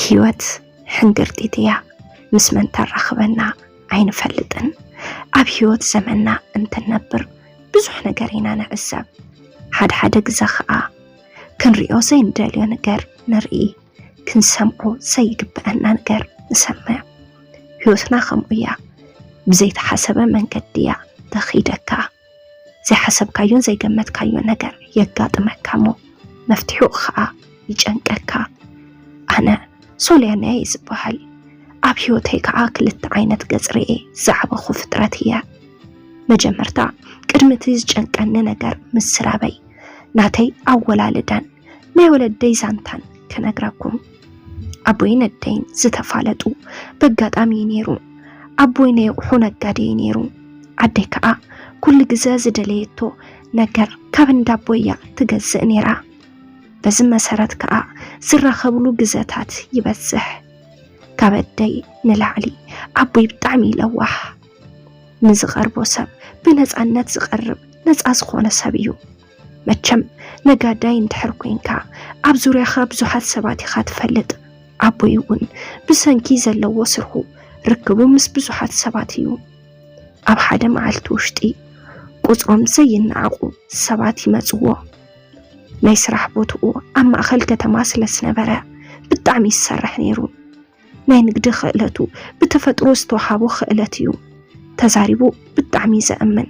ህይወት ሕንግርጢት እያ። ምስ መን ተራኽበና ኣይንፈልጥን። ኣብ ህይወት ዘመንና እንትንነብር ብዙሕ ነገር ኢና ንዕዘብ። ሓደ ሓደ ግዘ ኸኣ ክንሪኦ ዘይንደልዮ ነገር ንርኢ፣ ክንሰምዖ ዘይግበኣና ነገር ንሰምዕ። ህይወትና ከምኡ እያ። ብዘይተሓሰበ መንገዲ እያ ተኺደካ። ዘይሓሰብካዮን ዘይገመትካዮን ነገር የጋጥመካ እሞ መፍትሒኡ ኸኣ ይጨንቀካ። ኣነ ሶልያና እየ ዝበሃል። ኣብ ህይወተይ ከኣ ክልተ ዓይነት ገጽ ርእየ ዝዓበኹ ፍጥረት እየ። መጀመርታ ቅድሚ እቲ ዝጨንቀኒ ነገር ምስራበይ፣ ናተይ ኣወላልዳን ናይ ወለደይ ዛንታን ክነግረኩም። ኣቦይን ኣደይን ዝተፋለጡ በጋጣሚ እዩ ነይሩ። ኣቦይ ናይ ኣቑሑ ነጋዴ እዩ ነይሩ። ኣደይ ከኣ ኩሉ ግዘ ዝደለየቶ ነገር ካብ እንዳ ኣቦይ እያ ትገዝእ ነይራ። በዚ መሰረት ከኣ ዝራኸብሉ ግዘታት ይበዝሕ። ካብ ኣደይ ንላዕሊ ኣቦይ ብጣዕሚ እዩ ለዋህ። ንዝቐርቦ ሰብ ብነፃነት ዝቐርብ ነፃ ዝኾነ ሰብ እዩ። መቸም ነጋዳይ እንድሕር ኮይንካ ኣብ ዙርያኻ ብዙሓት ሰባት ኢኻ ትፈልጥ። ኣቦይ እውን ብሰንኪ ዘለዎ ስርሑ ርክቡ ምስ ብዙሓት ሰባት እዩ። ኣብ ሓደ መዓልቲ ውሽጢ ቁፅሮም ዘይነዓቑ ሰባት ይመፅዎ። ናይ ስራሕ ቦትኡ ኣብ ማእኸል ከተማ ስለ ዝነበረ ብጣዕሚ ይሰርሕ ነይሩ። ናይ ንግዲ ክእለቱ ብተፈጥሮ ዝተዋሃቦ ክእለት እዩ። ተዛሪቡ ብጣዕሚ ዘእምን።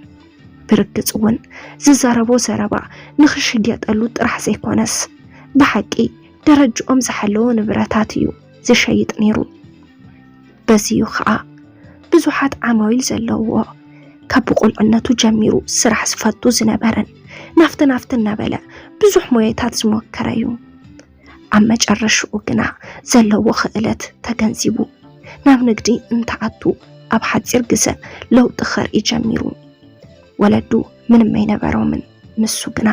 ብርግፅ እውን ዝዛረቦ ዘረባ ንኽሽየጠሉ ጥራሕ ዘይኮነስ ብሓቂ ደረጅኦም ዝሓለወ ንብረታት እዩ ዝሸይጥ ነይሩ። በዚ እዩ ከዓ ብዙሓት ዓማዊል ዘለውዎ። ካብ ብቁልዕነቱ ጀሚሩ ስራሕ ዝፈቱ ዝነበረን ናፍቲ ናፍቲ እናበለ ብዙሕ ሞያታት ዝሞከረ እዩ። ኣብ መጨረሽኡ ግና ዘለዎ ክእለት ተገንዚቡ ናብ ንግዲ እንትኣቱ ኣብ ሓፂር ግዘ ለውጢ ከርኢ ጀሚሩ። ወለዱ ምንም ኣይነበሮምን። ንሱ ግና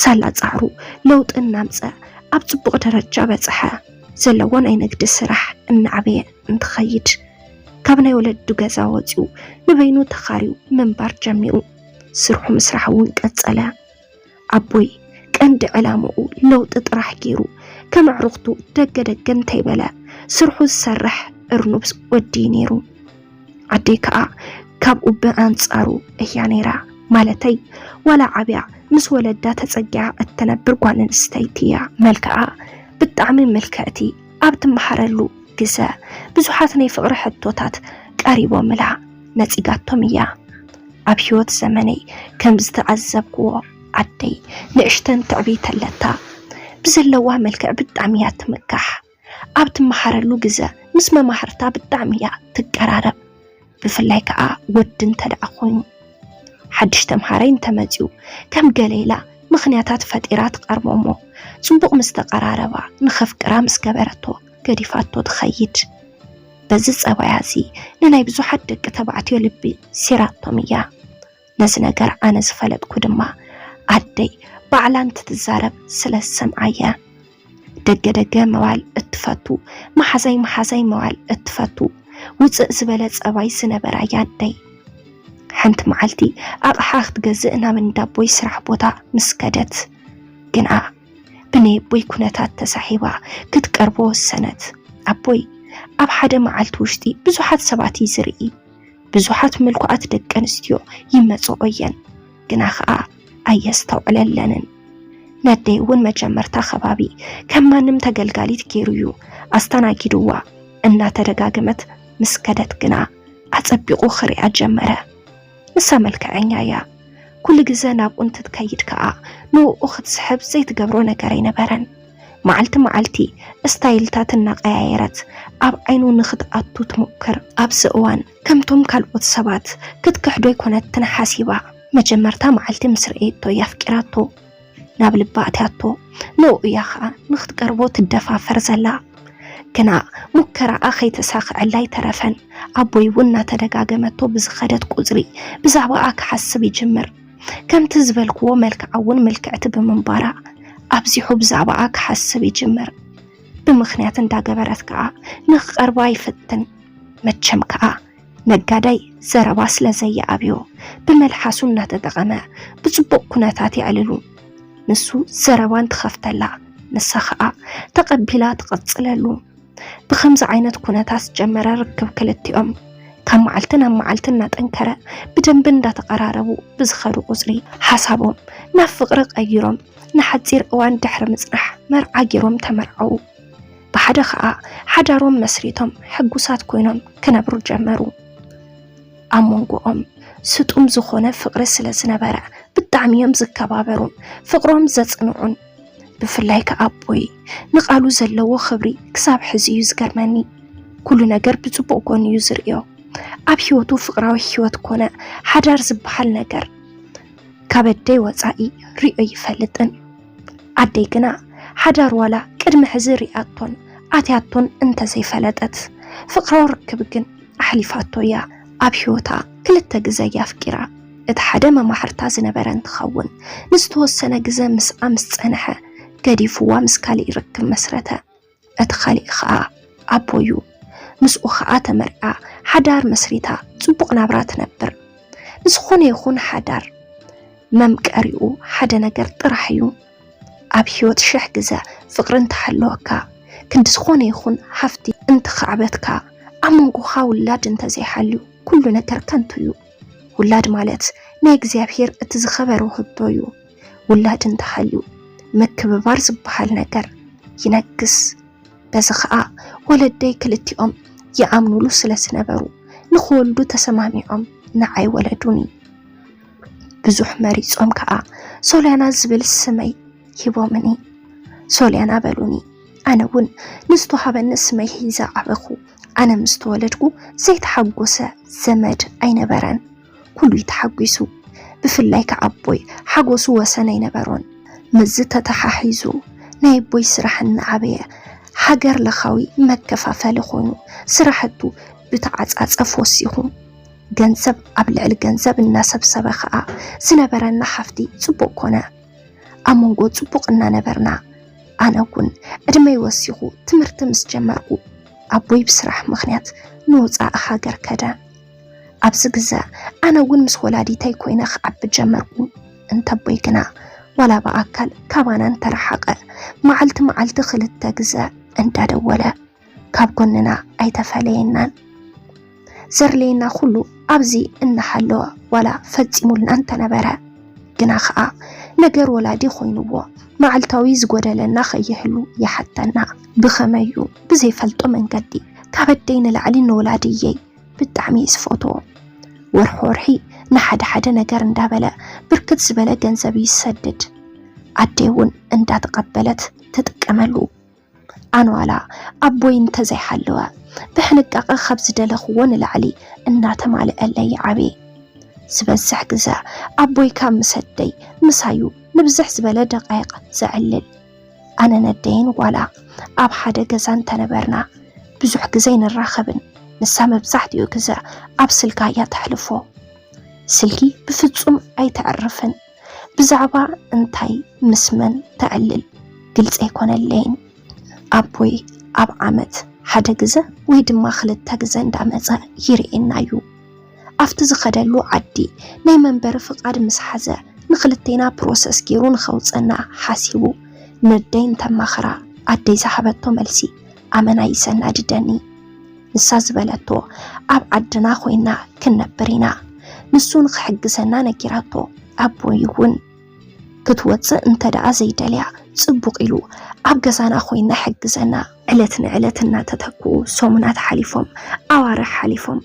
ሳላ ፃዕሩ ለውጢ እናምፀ ኣብ ፅቡቕ ደረጃ በፅሐ። ዘለዎ ናይ ንግዲ ስራሕ እናዕበየ እንትኸይድ ካብ ናይ ወለዱ ገዛ ወፂኡ ንበይኑ ተኻርዩ ምንባር ጀሚሩ። ስርሑ ምስራሕ እውን ቀፀለ። ኣቦይ ቀንዲ ዕላምኡ ለውጢ ጥራሕ ገይሩ ከም ኣዕሩኽቱ ደገ ደገ እንተይበለ ስርሑ ዝሰርሕ እርኑብ ወዲ ነይሩ። ኣደይ ከዓ ካብኡ ብኣንፃሩ እያ ነይራ። ማለተይ ዋላ ዓብያ ምስ ወለዳ ተፀጊዓ እትነብር ጓል ኣንስተይቲ እያ። መልክዓ ብጣዕሚ ምልክዕቲ ኣብ ትመሃረሉ ግዘ ብዙሓት ናይ ፍቕሪ ሕቶታት ቀሪቦምላ ነፂጋቶም እያ። ኣብ ህይወት ዘመነይ ከም ዝተዓዘብክዎ ኣደይ ንእሽተን ትዕቢት ኣለታ። ብዘለዋ መልክዕ ብጣዕሚ እያ ትምካሕ። ኣብ ትመሃረሉ ግዘ ምስ መማህርታ ብጣዕሚ እያ ትቀራረብ። ብፍላይ ከዓ ወዲ እንተ ደኣ ኮይኑ ሓድሽ ተምሃራይ እንተመፅኡ ከም ገለ ኢላ ምኽንያታት ፈጢራ ትቐርቦ እሞ ፅቡቕ ምስ ተቐራረባ ንኸፍቅራ ምስ ገበረቶ ገዲፋቶ ትኸይድ። በዚ ፀባያ እዚ ንናይ ብዙሓት ደቂ ተባዕትዮ ልቢ ሲራቶም እያ። ነዚ ነገር ኣነ ዝፈለጥኩ ድማ ኣደይ ባዕላ እንትትዛረብ ስለ ዝሰምዓየ። ደገ ደገ መዋል እትፈቱ፣ መሓዛይ መሓዛይ መዋል እትፈቱ ውፅእ ዝበለ ፀባይ ዝነበራ እያ ኣደይ። ሓንቲ መዓልቲ ኣቕሓ ክትገዝእ ናብ እንዳቦይ ስራሕ ቦታ ምስ ከደት ግና ብናይ ኣቦይ ኩነታት ተሳሒባ ክትቀርቦ ወሰነት። ኣቦይ ኣብ ሓደ መዓልቲ ውሽጢ ብዙሓት ሰባት እዩ ዝርኢ። ብዙሓት ምልኩዓት ደቂ ኣንስትዮ ይመፅኦ እየን፣ ግና ኸዓ ኣየስተውዕለለንን። ነደይ እውን መጀመርታ ከባቢ ከም ማንም ተገልጋሊት ገይሩ እዩ ኣስተናጊድዋ። እናተደጋገመት ምስ ከደት ግና ኣፀቢቑ ክሪኣ ጀመረ። ንሳ መልክዐኛ እያ። ኩሉ ግዘ ናብኡ እንትትከይድ ከዓ ንኡ ክትስሕብ ዘይትገብሮ ነገር ኣይነበረን። መዓልቲ መዓልቲ እስታይልታት እናቀያየረት ኣብ ዓይኑ ንክትኣቱ ትሞክር። ኣብዚ እዋን ከምቶም ካልኦት ሰባት ክትክሕዶ ኣይኮነትን ሓሲባ። መጀመርታ መዓልቲ ምስ ረእየቶ እያ ኣፍቂራቶ። ናብ ልባ ኣትያቶ። ንኡ እያ ከዓ ንክትቀርቦ ትደፋፈር ዘላ። ግና ሙከራኣ ከይተሳኽዐላ ኣይተረፈን። ኣቦይ እውን እናተደጋገመቶ ብዝኸደት ቁፅሪ ብዛዕባኣ ክሓስብ ይጅምር። ከምቲ ዝበልክዎ መልክዓ እውን ምልክዕቲ ብምንባራ ኣብዚሑ ብዛዕባኣ ክሓስብ ይጅምር። ብምኽንያት እንዳገበረት ከዓ ንክቐርባ ይፍትን። መቸም ከዓ ነጋዳይ ዘረባ ስለ ዘየኣብዮ ብመልሓሱ እናተጠቐመ ብፅቡቕ ኩነታት የዕልሉ። ንሱ ዘረባ እንትኸፍተላ ንሳ ከዓ ተቐቢላ ትቐፅለሉ። ብኸምዚ ዓይነት ኩነታት ዝጀመረ ርክብ ክልቲኦም ካብ መዓልቲ ናብ መዓልቲ እናጠንከረ ብደንቢ እንዳተቐራረቡ ብዝኸዱ ቁፅሪ ሓሳቦም ናብ ፍቕሪ ቀይሮም ንሓፂር እዋን ድሕሪ ምፅናሕ መርዓ ገይሮም ተመርዓዉ። ብሓደ ኸዓ ሓዳሮም መስሪቶም ሕጉሳት ኮይኖም ክነብሩ ጀመሩ። ኣብ መንጎኦም ስጡም ዝኾነ ፍቕሪ ስለ ዝነበረ ብጣዕሚ እዮም ዝከባበሩን ፍቕሮም ዘጽንዑን። ብፍላይ ከኣ ኣቦይ ንቓሉ ዘለዎ ክብሪ ክሳብ ሕዚ እዩ ዝገርመኒ። ኩሉ ነገር ብጽቡቕ ጎኑ እዩ ዝርእዮ። ኣብ ህይወቱ ፍቕራዊ ህይወት ኮነ ሓዳር ዝበሃል ነገር ካብ ኣደይ ወጻኢ ሪኦ ይፈልጥን። ኣደይ ግና ሓዳር ዋላ ቅድሚ ሕዚ ሪኣቶን ኣትያቶን እንተዘይፈለጠት ፍቕራዊ ርክብ ግን ኣሕሊፋቶ እያ። ኣብ ህይወታ ክልተ ግዘ እያ ኣፍቂራ። እቲ ሓደ መማሕርታ ዝነበረ እንትኸውን ንዝተወሰነ ግዘ ምስኣ ምስ ጸንሐ ገዲፍዋ ምስ ካሊእ ርክብ መስረተ። እቲ ካሊእ ኸኣ ኣቦዩ። ምስኡ ኸኣ ተመርዓ ሓዳር መስሪታ ጽቡቕ ናብራ ትነብር። ንዝኾነ ይኹን ሓዳር መምቀሪኡ ሓደ ነገር ጥራሕ እዩ። ኣብ ህይወት ሽሕ ግዘ ፍቕሪ እንተሃለወካ፣ ክንዲ ዝኾነ ይኹን ሃፍቲ እንተኻዕበትካ፣ ኣብ መንጎኻ ውላድ እንተዘይሃልዩ ኩሉ ነገር ከንቱ እዩ። ውላድ ማለት ናይ እግዚኣብሔር እቲ ዝኸበረ ውህብቶ እዩ። ውላድ እንተሃልዩ ምክብባር ዝበሃል ነገር ይነግስ። በዚ ኸኣ ወለደይ ክልቲኦም ይኣምኑሉ ስለ ዝነበሩ ንኽወልዱ ተሰማሚዖም ንዓይ ወለዱኒ። ብዙሕ መሪጾም ከኣ ሶልያና ዝብል ስመይ ሂቦምኒ። ሶልያና በሉኒ። ኣነ እውን ንዝተዋህበኒ ስመይ ሒዘ ዓበኹ። ኣነ ምስ ተወለድኩ ዘይተሓጎሰ ዘመድ ኣይነበረን። ኩሉ እዩ ተሓጒሱ። ብፍላይ ከኣ ኣቦይ ሓጎሱ ወሰን ኣይነበሮን። ምስዚ ተተሓሒዙ ናይ ኣቦይ ስራሕ እናዓበየ ሃገር ለኻዊ መከፋፈሊ ኮይኑ ስራሕቱ ብተዓጻጸፍ ወሲኹ። ገንዘብ ኣብ ልዕሊ ገንዘብ እናሰብሰበ ከኣ ዝነበረና ሃፍቲ ጽቡቕ ኮነ። ኣብ መንጎ ጽቡቕ እናነበርና፣ ኣነ እውን ዕድመይ ወሲኹ ትምህርቲ ምስ ጀመርኩ ኣቦይ ብስራሕ ምኽንያት ንወጻኢ ሃገር ከደ። ኣብዚ ግዘ ኣነ እውን ምስ ወላዲተይ ኮይነ ክዓቢ ጀመርኩ። እንተ ኣቦይ ግና ዋላ ብኣካል ካባና እንተረሓቐ መዓልቲ መዓልቲ ክልተ ግዘ እንዳደወለ ካብ ጎንና ኣይተፈለየናን። ዘድልየና ኩሉ ኣብዚ እናሃለወ ዋላ ፈጺሙልና እንተነበረ፣ ግና ኸኣ ነገር ወላዲ ኮይንዎ መዓልታዊ ዝጎደለና ከይህሉ ይሓተና። ብኸመዩ ብዘይፈልጦ መንገዲ ካብ ኣደይ ንላዕሊ ንወላድየይ ብጣዕሚ እየ ዝፈትዎ። ወርሒ ወርሒ ንሓደ ሓደ ነገር እንዳበለ ብርክት ዝበለ ገንዘብ ይሰድድ። ኣደይ እውን እንዳተቐበለት ትጥቀመሉ። ኣነ ዋላ ኣቦይ እንተዘይሃለወ ብሕንቃቐ ካብ ዝደለኽዎ ንላዕሊ እናተማልአለይ ይዓብየ። ዝበዝሕ ግዘ ኣቦይ ካብ ምስ ኣደይ ምሳዩ ንብዝሕ ዝበለ ደቃይቕ ዘዕልል። ኣነን ኣደይን ዋላ ኣብ ሓደ ገዛ እንተነበርና ብዙሕ ግዘ ኣይንራኸብን። ንሳ መብዛሕትኡ ግዘ ኣብ ስልካ እያ ተሕልፎ። ስልኪ ብፍጹም ኣይተዕርፍን። ብዛዕባ እንታይ ምስ መን ተዕልል ግልፂ ኣይኮነለይን። ኣቦይ ኣብ ዓመት ሓደ ግዘ ወይ ድማ ክልተ ግዘ እንዳመፀ ይርእየና እዩ። ኣብቲ ዝኸደሉ ዓዲ ናይ መንበሪ ፍቓድ ምስ ሓዘ ንክልቴና ፕሮሰስ ገይሩ ንኸውፀና ሓሲቡ ነደይ እንተማኸራ ኣደይ ዝሃበቶ መልሲ ኣመና ይሰናድደኒ። ንሳ ዝበለቶ ኣብ ዓድና ኮይና ክንነብር ኢና። ንሱ ንኽሕግዘና ነጊራቶ። ኣቦይ እውን ክትወፅእ እንተ ደኣ ዘይደልያ ጽቡቕ ኢሉ ኣብ ገዛና ኮይና ይሕግዘና። ዕለት ንዕለት እናተተክኡ ሰሙናት ሓሊፎም፣ ኣዋርሕ ሓሊፎም፣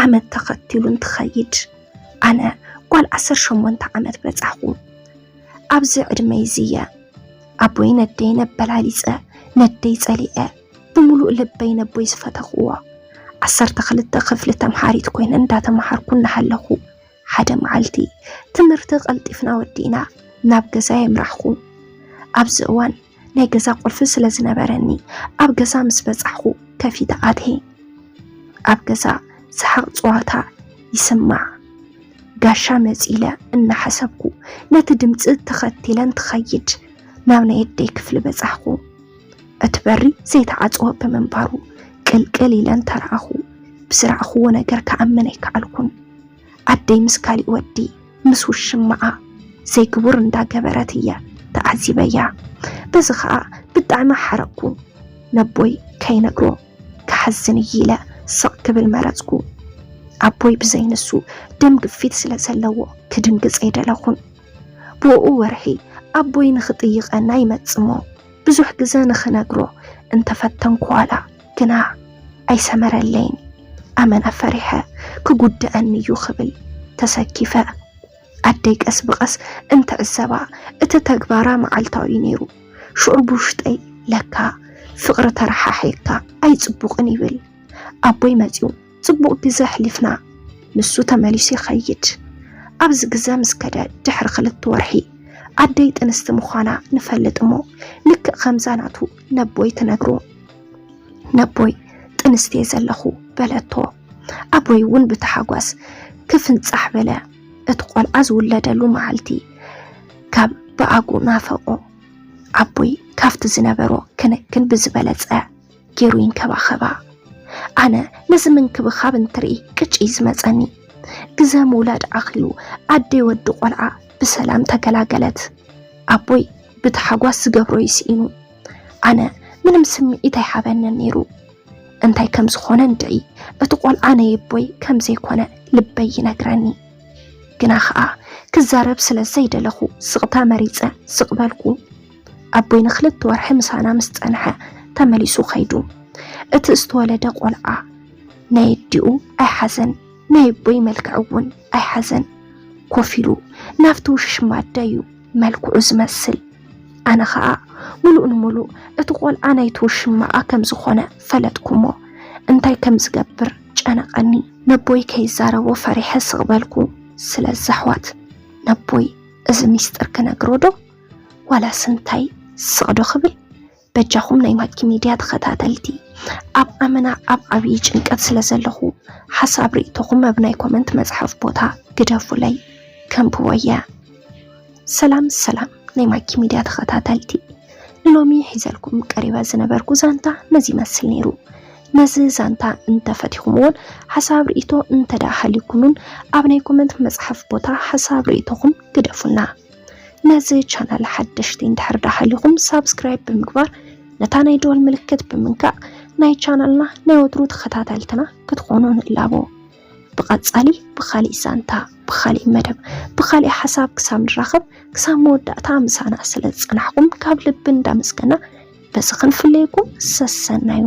ዓመት ተኸቲሉ እንትኸይድ ኣነ ጓል ዓሰርተ ሸሞንተ ዓመት በጻሕኹ። ኣብዚ ዕድመይ እዚ እየ ኣቦይ ነደይ ነበላሊጸ፣ ነደይ ጸሊኤ፣ ብምሉእ ልበይ ነቦይ ዝፈተኽዎ። ዓሰርተ ክልተ ክፍሊ ተምሃሪት ኮይነ እንዳተምሃርኩ እናሃለኹ ሓደ መዓልቲ ትምህርቲ ቀልጢፍና ወዲእና ናብ ገዛ የምራሕኹ። ኣብዚ እዋን ናይ ገዛ ቁልፊ ስለ ዝነበረኒ ኣብ ገዛ ምስ በጻሕኹ ከፊተ ኣትየ። ኣብ ገዛ ሰሓቕ ጸዋታ ይስማዕ። ጋሻ መጺለ እናሓሰብኩ ነቲ ድምጺ ተኸቲለ እንትኸይድ ናብ ናይ ኣደይ ክፍሊ በጻሕኹ። እቲ በሪ ዘይተዓጽወ ብምንባሩ ቅልቅል ኢለ እንተረኣኹ ብዝረኣኽዎ ነገር ክኣምን ኣይከኣልኩን። ኣደይ ምስ ካሊእ ወዲ ምስ ውሽማኣ ዘይግቡር እንዳገበረት እየ ተዓዚበያ። በዚ ኸኣ ብጣዕሚ ሓረቅኩ። ነቦይ ከይነግሮ ክሓዝን እዩ ኢለ ስቕ ክብል መረጽኩ። ኣቦይ ብዘይ ንሱ ደም ግፊት ስለ ዘለዎ ክድንግጽ ኣይደለኹን። ብኡ ወርሒ ኣቦይ ንኽጥይቐና ይመጽሞ። ብዙሕ ግዘ ንኽነግሮ እንተፈተንኩ ዋላ ግና ኣይሰመረለይን። ኣመና ፈሪሐ ክጉድኣኒ እዩ ክብል ተሰኪፈ። ኣደይ ቀስ ብቐስ እንትዕዘባ እቲ ተግባራ መዓልታዊ ነይሩ። ሽዑ ብውሽጠይ ለካ ፍቕሪ ተረሓሒቕካ ኣይጽቡቕን ይብል። ኣቦይ መጺኡ ጽቡቕ ግዘ ኣሕሊፍና። ንሱ ተመሊሱ ይኸይድ። ኣብዚ ግዘ ምስ ከደ ድሕሪ ክልተ ወርሒ ኣደይ ጥንስቲ ምዃና ንፈልጥ እሞ ልክዕ ከምዛ ናቱ ነቦይ ትነግሮ። ነቦይ ጥንስቲ እየ ዘለኹ በለቶ። ኣቦይ እውን ብተሓጓስ ክፍንጻሕ በለ። እቲ ቆልዓ ዝውለደሉ መዓልቲ ካብ ብኣጉ ናፈቆ። ኣቦይ ካብቲ ዝነበሮ ክንክን ብዝበለጸ ገይሩ ይንከባኸባ። ኣነ ነዚ ምንክብኻብ እንትርኢ ቅጭ እዩ ዝመጸኒ። ግዘ ምውላድ ዓኺሉ ኣደይ ወዲ ቆልዓ ብሰላም ተገላገለት። ኣቦይ ብተሓጓስ ዝገብሮ ይስኢኑ። ኣነ ምንም ስምዒት ኣይሓበንን ነይሩ። እንታይ ከም ዝኾነ እንድዒ እቲ ቆልዓ ናይ ኣቦይ ከም ዘይኮነ ልበይ ይነግረኒ። ግና ኸኣ ክዛረብ ስለ ዘይደለኹ ስቕታ መሪጸ ስቕ በልኩ። ኣቦይ ንክልተ ወርሒ ምሳና ምስ ጸንሐ ተመሊሱ ኸይዱ። እቲ ዝተወለደ ቆልዓ ናይ ኣዲኡ ኣይሓዘን፣ ናይ ኣቦይ መልክዕ እውን ኣይሓዘን። ኮፍ ኢሉ ናብቲ ውሽማ ኣደ እዩ መልክዑ ዝመስል። ኣነ ኸኣ ምሉእ ንምሉእ እቲ ቆልዓ ናይቲ ውሽማኣ ከም ዝኾነ ፈለጥኩሞ እንታይ ከም ዝገብር ጨነቐኒ። ነቦይ ከይዛረቦ ፈሪሐ ስቕ በልኩ። ስለዚ ኣሕዋት ነቦይ እዚ ሚስጥር ክነግሮ ዶ ዋላስ እንታይ ስቕ ዶ ክብል? በጃኹም ናይ ማኪ ሚድያ ተኸታተልቲ ኣብ ኣመና ኣብ ዓብዪ ጭንቀት ስለ ዘለኹ ሓሳብ ርእይቶኹም ኣብ ናይ ኮመንት መጽሓፍ ቦታ ግደፉለይ። ከንብቦ እየ። ሰላም ሰላም ናይ ማኪ ሚድያ ተኸታተልቲ፣ ንሎሚ ሒዘልኩም ቀሪበ ዝነበርኩ ዛንታ ነዚ ይመስል ነይሩ። ነዚ ዛንታ እንተፈቲኹምዎን ሓሳብ ርእይቶ እንተደኣ ሃልዩኩምን ኣብ ናይ ኮመንት መጽሓፍ ቦታ ሓሳብ ርእይቶኹም ግደፉልና። ነዚ ቻናል ሓደሽቲ እንድሕር ደኣ ሃሊኹም ሳብስክራይብ ብምግባር ነታ ናይ ደወል ምልክት ብምንካእ ናይ ቻናልና ናይ ወትሩ ተኸታተልትና ክትኾኑ ንላቦ። ብቐጻሊ ብኻሊእ ዛንታ፣ ብኻሊእ መደብ፣ ብኻሊእ ሓሳብ ክሳብ ንራኸብ፣ ክሳብ መወዳእታ ምሳና ስለ ዝጸናሕኩም ካብ ልቢ እንዳመስገና በዚ ክንፍለየኩም ሰሰናዩ።